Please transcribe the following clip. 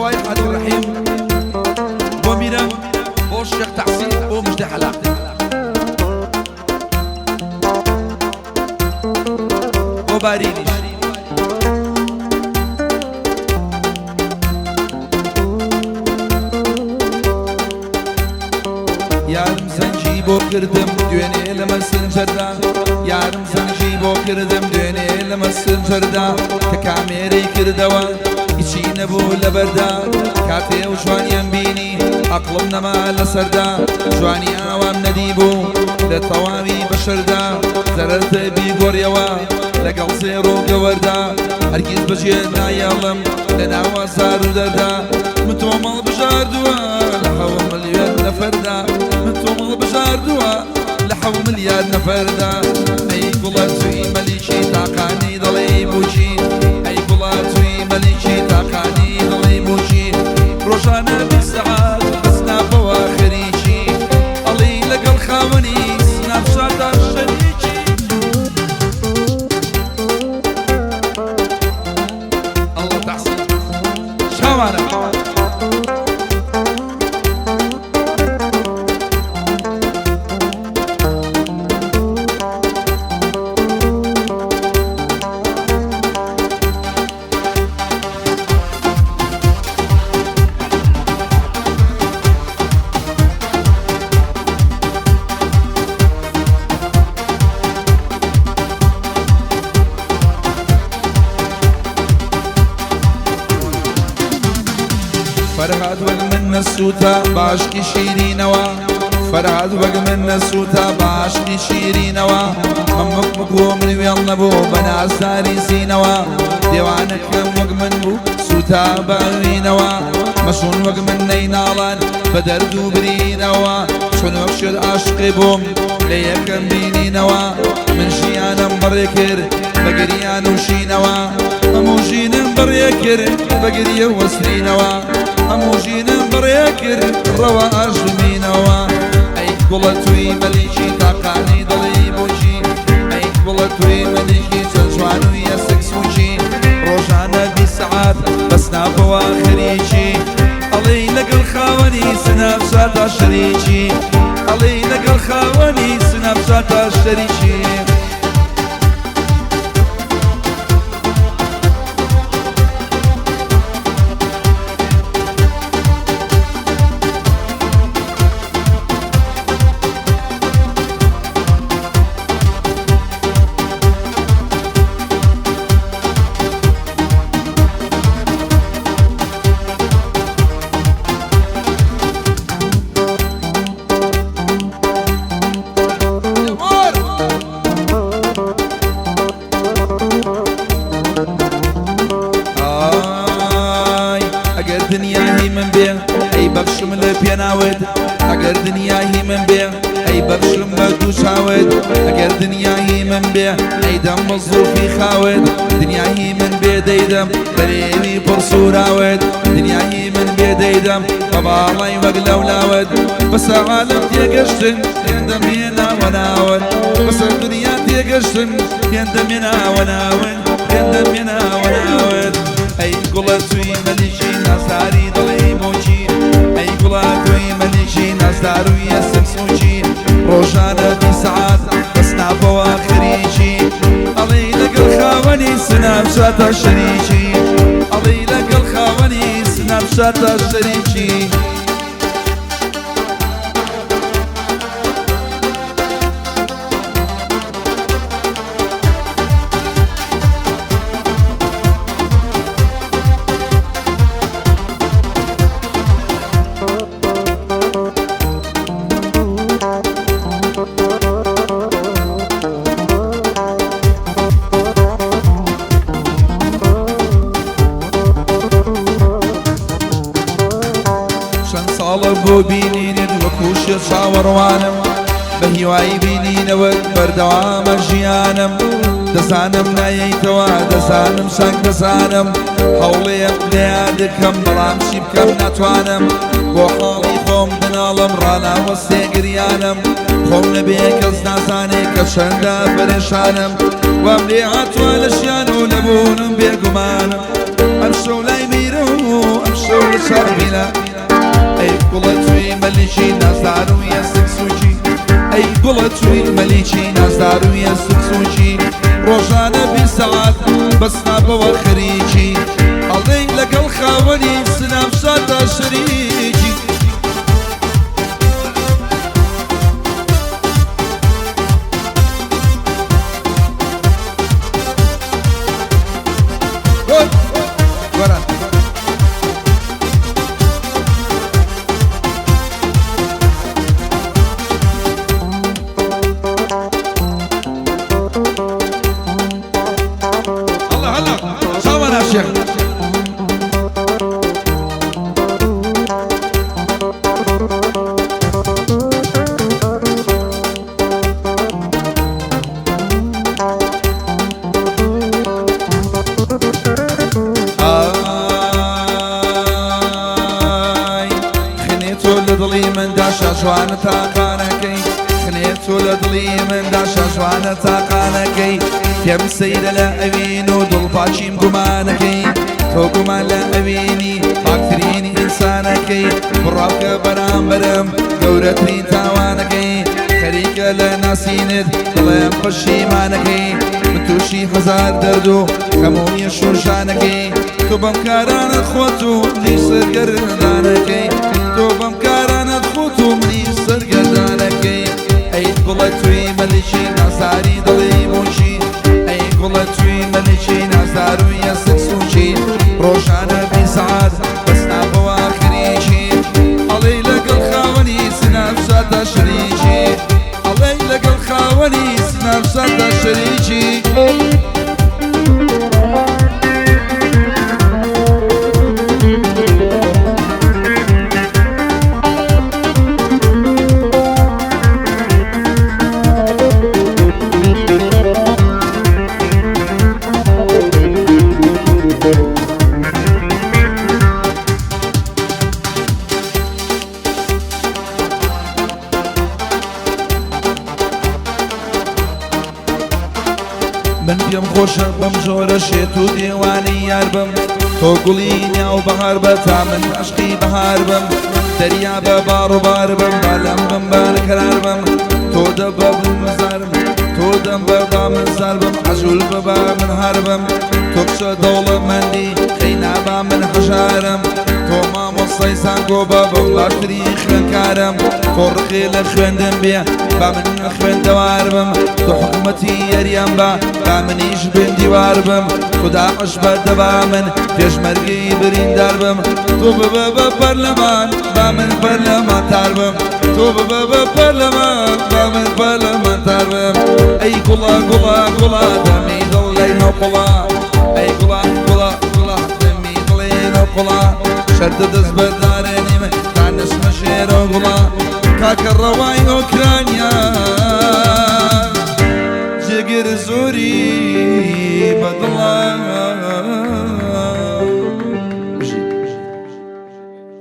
ڕەوای حاجی ڕەحیم، بۆ میران، بۆ شێخ تەحسین، بۆ مژدە حەلاق. بۆ بارینیش. یارم زەنگی بۆ کردم دوێنێ لە مەسنجەردا، یارم زەنگی بۆ کردم دوێنێ لە مەسنجەردا، کە کامێرەی کردەوە هیچی نەبوو لەبەردا، کاتێ و جوانیان بینی عەقڵم نەما لەسەردا، جوانی ئاوام نەدیبوو لە تەواوی بەشەردا، زەرەرت بیگۆڕیەوە لەگەڵ زێڕ و گەوەردا، هەرگیز بەجێ نایەڵم لە ناوە زار و دەردا، من تۆم هەڵبژاردووە لە حەو ملیۆن نەفەردا، من تۆم هەڵبژاردووە لە حەو ملیار نەفەردا. ئەی گوڵە توی مەلیکی تاقانی دەڵێی بووکی، ئەی گوڵە توی مەلیکی تاقانی دەڵێی بووکی، ڕۆژانە 20 سەعات بە سناپەوە خەریکی، ئەڵێی لەگەڵ خاوەنی سناپچاتا شەریکی. ئەڵڵا تەحسین چاوانە. فەرهاد وەک من نەسووتە باشکی شیرینەوە، فەرهاد وەک من نەسووتە باشکی شیرینەوە، مەمک بگۆ من وێڵ نەبوو بە نازداری زینەوە، دێوانەکەم وەک من بوو سووتا بە ئەوینەوە، مەشون وەک من نەیناڵان بە دەرد و برینەوە، چۆن وەک شێر عاشقی بووم لە یەکەم بینینەوە، من ژیانم بەڕێ کرد بە گریان و شینەوە، هەموو ژینم بەڕێ کرد بە گریە و وەسرینەوە، هەموو ژینم بەڕێ کرد ڕەوە ئاژمینەوە. ئەی گوڵە توی مەلیکی تاقانی دڵی بووکی، ئەی گوڵە توی مەلیکی چەند جوان و یەسک سووکی، ڕۆژانە 20 سەعات بە سناپەوە خەریکی، ئەڵێی لەگەڵ خاوەنی سناپچاتا شەریکی، ئەڵێی لەگەڵ خاوەنی سناپچاتا شەریکی. ئای ئەگەر دنیا هی من بێ ئەی بەخشم لە پێناوت، ئەگەر دنیا هی من بێ ئەی بەخشم بە دوو چاوت، ئەگەر دنیا هی من بێ ئەی دەم بە زوڵفی خاوت، دنیا هی من بێ دەیدەم بە لێوی پڕ سووراوت، دنیا هی من بێ دەیدەم بە باڵای وەک لەولاوت، بەسە عالەم تێگەشتن هێندەم هێناوە ناوت، بەسە دنیا تێگەشتن هێندەم هێناوە ناوت، هێندەم هێناوە ناوت. ئەی گوڵە توی مەلیکی نازداری دڵی مۆکی، ئەی گوڵە توی مەلیکی نازدار و یەسم سووکی، ڕۆژانە 20 سەعات بە سناپەوە خەریکی، ئەڵێی لەگەڵ خاوەنی سناپچاتا شەریکی، ئەڵێی لەگەڵ خاوەنی سناپچاتا شەریکی. چەند ساڵە بۆ بینینت وەکو شێر چاوەڕوانم، بە هیوای بینینەوەت بەردەوامە ژیانم، دەزانم نایەیتەوە دەزانم چەند دەزانم، هەوڵێم لێیان دەکەم بەڵام چی بکەم ناتوانم، بۆ حاڵی خۆم دەناڵم ڕاناوەستێ گریانم، خۆم نەبێ کەس نازانێ کە چەندە پەرێشانم، وام لێ هاتووە لە ژیان و لە بوونم بێگومانم، ئەم شەو لای میرە و ئەمشەو لە چاویلە. ئەی گوڵە توی مەلیکی نازدار و یەسک سووکی، ئەی گوڵە توی مەلیکی نازدار و یەسک سووکی، ڕۆژانە 20 سەعات بە سناپەوە خەریکی، ئەڵێی لەگەڵ خاوەنی سناپشاتا شەریکی. گۆران. هلا هلا چاوان عاشق. ئای خنێ تۆ لە دڵی مندا شاژوانە تاقانەکەی، خنێ تۆ لە دڵی مندا شاژوانە تاقانەکەی، پێم سەیرە لە ئەوین و دڵپاچیم گومانەکەی، تۆ گومان لە ئەوینی پاکترین ئینسانەکەی، بڕاوکە بەرامبەرم گەورەترین تاوانەکەی، خەریکە لە ناسینت دڵێم پەشیمانەکەی، من تووشی هەزار دەرد و خەمۆنیە شوشانەکەی، تۆ بەم کارانە خۆت و منی سەرگەردانەکەی، تۆ بەم کارانە خۆت و منی سەرگەردانەکەی. ئەی گوڵە توی مەلیکی نازاری دڵی بووکی، ئەی گوڵە توی مەلیکی نازار و یەسک سووکی، ڕۆژانە 20 سەعات بە سناپەوە خەریکی، ئەڵێی لەگەڵ خاوەنی سناپشاتا شەریکی، ئەڵێی لەگەڵ خاوەنی سناپشاتا شەریکی. من پێم خۆشە بەم جۆرە شێت و دێوانی یار بم، تۆ گوڵی ناو بەهار بە تا من عەشقی بەهار بم، دەریا بە باڕ و بار بم، بالەم بم بانەکەرار بم، تۆ دە بە بم زارم، تۆ دەم بە با من زار بم، عەجول بە با من هار بم، تۆ کچە دەوڵەمەندی خەینا با من هەژارم، تۆ مامۆستای زانکۆ بە بم باشترین خوێندکارم، تۆ ڕقێ لە خوێندن بێ با من خوێندەوار بم، تۆ حکومەتی یەریان بە با منیش بن دیوار بم، خدا عش بە دەبا من پێشمەرگەی بریندار بم، تۆ ببە بە پەرلەمان با من پەرلەمانتار بم، تۆ ببە بە پەرلەمان با من پەرلەمانتار بم. ئەی گوڵە گوڵە گوڵە دەمی دڵ لەی نەوقوڵا، ئەی گوڵە گوڵە گوڵە دەمی دڵی نەوقوڵا، شەرتە دەست بەردارێنی من تا نەچمە ژێرە گوڵا، کاکە ڕەوای ئۆکرانیا جێگر زۆری بەدڵ.